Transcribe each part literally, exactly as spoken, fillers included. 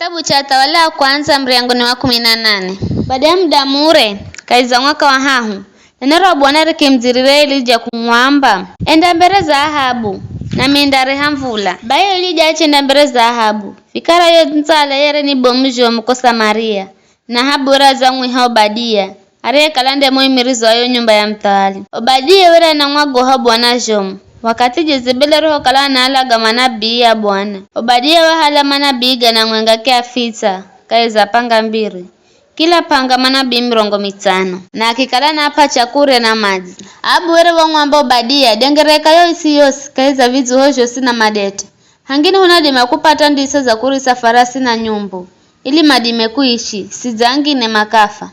Kitabu cha Athawali wa Kwandza, muryango ni wa kumi na nane. Bada ya muda mure, kahi za mwaka wa hahu, neno ra Bwana rikimudzirira Elija kumwamba, "Enda mbere za Ahabu, nami nindareha mvula." Bai Elija achenda mbere za Ahabu. Vikara yo ndzala yere ni bomu zhomu ko Samaria, na Ahabu were adzamwiha Obadia, ariyekala nde muimirizi wa yo nyumba ya muthawali. Obadia were anamwagoha Bwana zhomu. Wakathi Jezebeli arihokala anaalaga manabii a Bwana, Obadia wahala manabii gana mwenga akiafitsa kahi za panga mbiri, kila panga manabii mirongo mitsano, na akikala anaap'a chakurya na madzi. Ahabu were wamwamba Obadia, "Dengereka yo isi yosi kahi za vidzuho zhosi na madete, hangine hunadima kupata ndisa za kurisa farasi na nyumbu, ili madime kuishi, sidza angine makafa."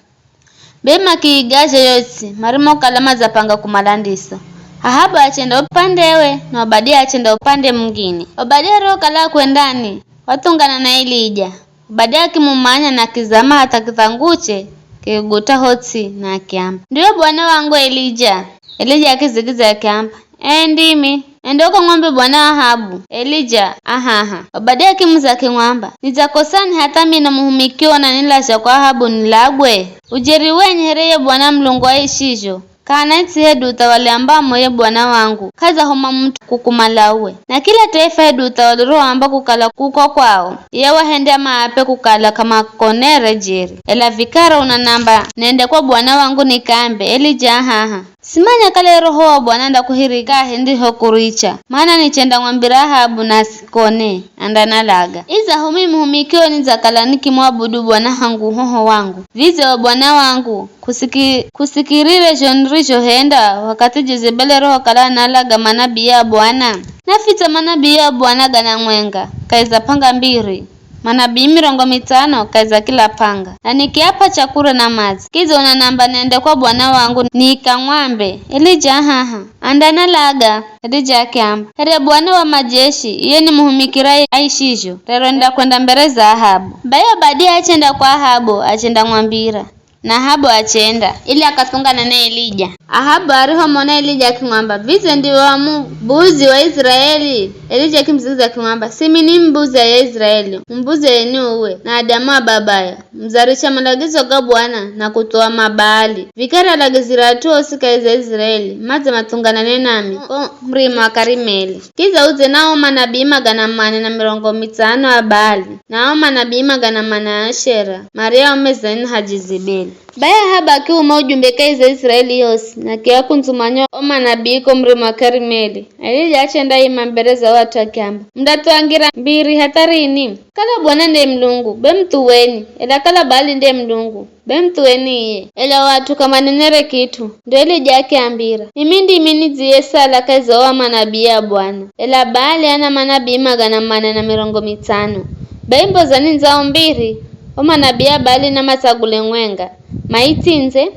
Be makiigazha yo isi marimokala madzapanga kumala ndisa. Ahabu achenda upandewe, na Obadia achenda upande mungine. Obadia arihokala akwendani, wathungana na Elija. Obadia akimumanya na akizama hatha kithanguche kikiguta ho ts'i, na akiamba, "Ndiwe bwana wangu Elija?" Elija akizigiza akiamba, "Ee, ndimi. Enda ukamwambe bwana Ahabu, Elija a haha." Obadia akimuza akimwamba, "Nidzakosani hatha mino muhumikio unanilazha kwa Ahabu nilagwe? Ujeri wenye here ye Bwana Mulungu aishizho, k'ahana its'i hedu uthawali ambamo ye bwana wangu k'adzahuma mut'u kukumala uwe. Na kila taifa hedu uthawali uroamba kukala kuko kwao, iye wahendya maap'e kukala k'amakonere jeri. Ela vikara unanamba nende kwa bwana wangu nikambe, 'Elija a haha.' Simanya kala ye Roho wa Bwana andakuhirika hendi ho kuricha, mana nichendamwambira Ahabu na asikone, andanalaga. Idzaho mimi muhumikio nidzakala nikimwabudu bwana hangu hoho wangu. Vidze we bwana wangu, kusiki-, kusikirire zho nirizhohenda wakathi Jezebeli arihokala anaalaga manabii a Bwana? Nafitsa manabii a Bwana gana mwenga kahi za panga mbiri, manabii mirongo mitsano kahi za kila panga, na nikiap'a chakurya na madzi. Kidza unanamba nende kwa bwana wangu nikamwambe, 'Elija a haha,' andanalaga." Elija akiamba, "Here Bwana wa majeshi, iye nimuhumikira aishizho, rero nindakwenda mbere za Ahabu." Bai Obadia achenda kwa Ahabu, achendamwambira, na Ahabu achenda, ili akathungane na Elija. Ahabu arihomona Elija akimwamba, "Vidze ndiwe wa mbuzi wa Iziraeli?" Elija akimuzigiza akimwamba, "Simi ni mbuzi ya Iziraeli, mbuzi yenye uwe na Adamu wa babaye, mudzarisha malagizo ga Bwana na kuthuwa Mabaali. Vikara alagizira at'u osi kahi za Iziraeli madze mathunganane nami ko murima wa Karimeli. Kidza udze na o manabii magana mane na mirongo mitsano a Baali, na o manabii magana mane a Ashera, mariao mezani ha Jezebeli." Bai Ahabu akiuma ujumbe kahi za Iziraeli yosi, na kiakundzumanya o manabii ko murima wa Karimeli. Elija achendaima mbere za o at'u akiamba, "Mundathuwa ngira mbiri hatha rini? Kala Bwana nde Mulungu, be muthuweni, ela kala Baali nde Mulungu, be muthuweni iye." Ela o at'u k'amanenere kit'u. Ndo Elija akiambira, "Mimi ndimi nidziyesala kahi za o manabii a Bwana, ela Baali ana manabii magana mane na mirongo mitsano. Bai mbozani ndzao mbiri, o manabii a Baali namatsagule mwenga, maitsindze,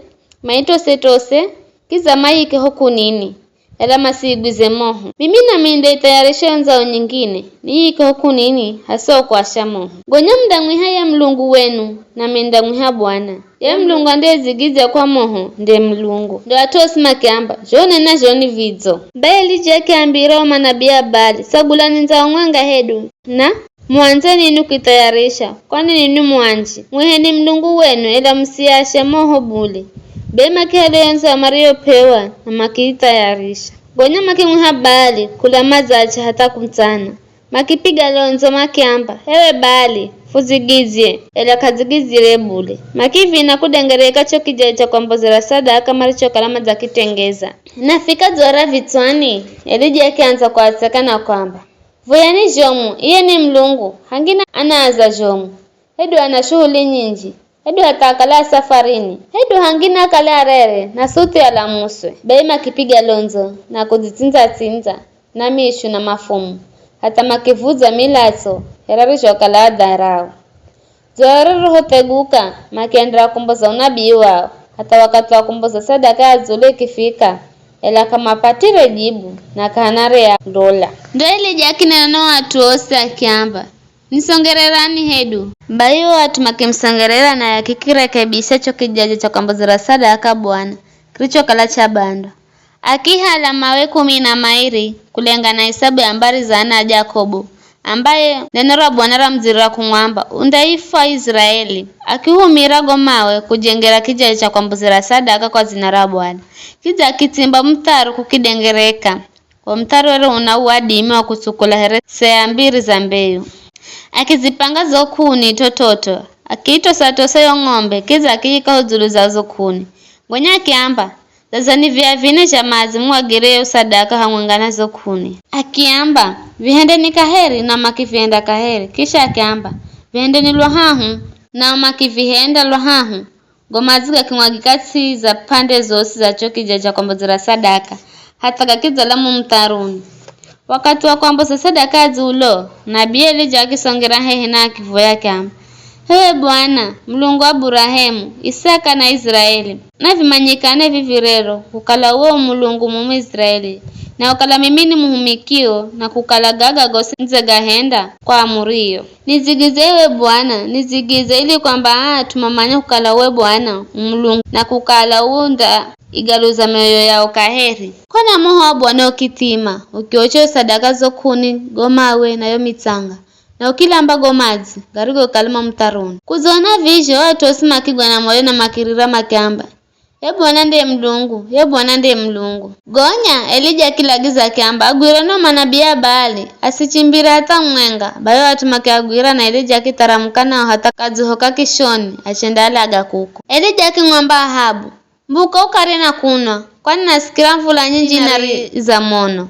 maitose-tose, kidza mayike ho kunini, ela masiigwize moho. Mimi nami nindaithayarisha yo ndzao nyingine, niyike ho kunini, hasiho kuasha moho. Gonya mundamwiha ye Mulungu wenu, nami nindamwiha Bwana. Ye Mulungu andiyedzigidzya kwa moho nde Mulungu." Ndo at'u osi makiamba, "Zhonena zho ni vidzo." Bai Elija akiambira o manabii a Baali, "Tsagulani ndzao mwenga hedu, na muandze ninwi kuithayarisha, kwani ninwi mu anji. Mwiheni Mulungu wenu, ela musiashe moho bule." Be makihala yo ndzao mariyop'ewa na makiithayarisha. Gonya makimwiha Baali kula madzache hatha kutsana. Makipiga londzo makiamba, "Ewe Baali, fudzigidzye," ela k'adzigidzire bule. Makivina kudengereka cho kijaji cha kwambozera sadaka marichokala madzakitengeza. Nafika dzuwa ra vitswani, Elija akiandza kuatseka na kwamba, "Vuyani zhomu, iye ni Mulungu, hangina anaaza zhomu, hedu ana shuhuli nyinji, hedu hatha akale a safarini, hedu hangina akale arere na suthi alamuswe." Bai makipiga londzo na kudzitsindza-tsindza na mishu na mafumu, hatha makivudza milatso here arizhokala adharau. Dzuwa ririhotheguka, makienderera kumboza unabii wao, hatha wakathi wa kumboza sadaka ya dzulu ikifika, ela k'amapatire jibu na k'ahana areya ndola. Ndo Elija akinena na o at'u osi akiamba, "Nisongererani hedu." Bai o at'u makimusongerera, naye akikirekebisha cho kijaji cha kwambozera sadaka Bwana, kirichokala chabandwa. Akihala mawe kumi na mairi kulengana na isabu ya mbari za ana a Jakobo, ambaye neno ra Bwana ramudzirira kumwamba, "Undaifwa Iziraeli." Akihumira go mawe kujengera kija cha kwambuzira sadaka kwa dzina ra Bwana. Kidza akitsimba mutharu kukidengereka. Wo mutharu were una uadimi wa kutsukula here sea mbiri za mbeyu. Akizipanga zo k'uni tototo, akiitosa-tosa yo ng'ombe, kidza akiika ho dzulu za zo k'uni. Gonya akiamba, "Zazani via vine zha madzi muagire yo sadaka hamwenga na zo k'uni." Akiamba, "Vihendeni kaheri," nao makivihenda kaheri. Kisha akiamba, "Vihendeni lwa hahu," nao makivihenda lwa hahu. Go madzi gakimwagika ts'i za p'ande zosi za cho kija cha kwambodzera sadaka, hatha gakidzala mo mutharuni. Wakathi wa kwamboza sadaka ya dzulo, nabii Elija akisongera hehi na akivoya akiamba, "H'ewe Bwana, Mulungu wa Aburahemu, Isaka na Iziraeli, navimanyikane vivi rero kukala uwe u Mulungu mumu Iziraeli, na kukala mimi ni muhumikio, na kukala gaga gosi nidzegahenda kwa amurio." Nidzigize iwe Bwana, nidzigize ili kwamba aa at'u mamanye kukala uwe Bwana u Mulungu, na kukala undaagaluza mioyo yao kaheri. Kona moho wa Bwana ukithima, ukiocha yo sadaka zo k'uni, go mawe, na yo mitsanga, na ukilamba go madzi garigokala mo mutharuni. Kudzona vizho, o at'u osi makigwa na moyo na makirira makiamba, "Ye Bwana ndiye Mulungu, ye Bwana ndiye Mulungu." Gonya Elija akilagiza akiamba, "Agwireni o manabii a Baali, asichimbire hatha mumwenga." Bai o at'u makiagwira, na Elija akitharamuka nao hatha kadzihoka kishoni, achendaalaga kuko. Elija akimwamba Ahabu, "Mbuka ukare na kunwa, kwani nasikira mvula nyinji inariza mono."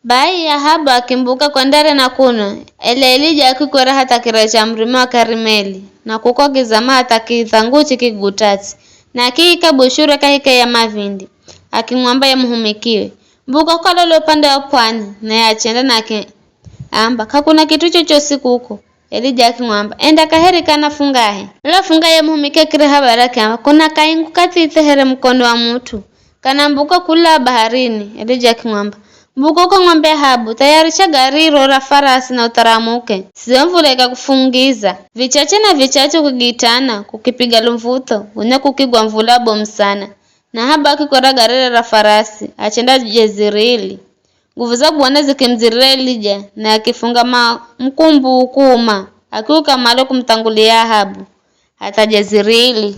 Bai Ahabu akimbuka kwendare na kunwa, ela Elija akikwera hatha kira cha murima wa Karimeli, na kuko akizama hatha kidhanguchi kiguta ts'i, na akiika bushure kahika ya mavindi. Akimwamba ye muhumikiwe, "Mbuka ukalole upande wa pwani," naye achenda na akiamba, "K'akuna kit'u chochosi kuko." Elija akimwamba, "Enda kaheri kana fungahe." Lola fungahe ye muhumiki akire habari akiamba, "Kuna kaingu kathithe here mukono wa mut'u, kana mbuka kula baharini." Elija akimwamba, "Mbuka ukang'ombe Ahabu, thayarisha gariro ra farasi na utharamuke. Sizo mvula ikakufungiza." Vichache na vichache kukigitana, kukipiga lumvutho, gonya kukigwa mvula bomu sana. Na Ahabu akikwera garire ra farasi, achenda Jezirili. Nguvu za Bwana zikimudzirira Elija, na akifunga ma-, mukumbu ukuuma, akiuka malo kumuthangulia Ahabu, hatha Jezirili.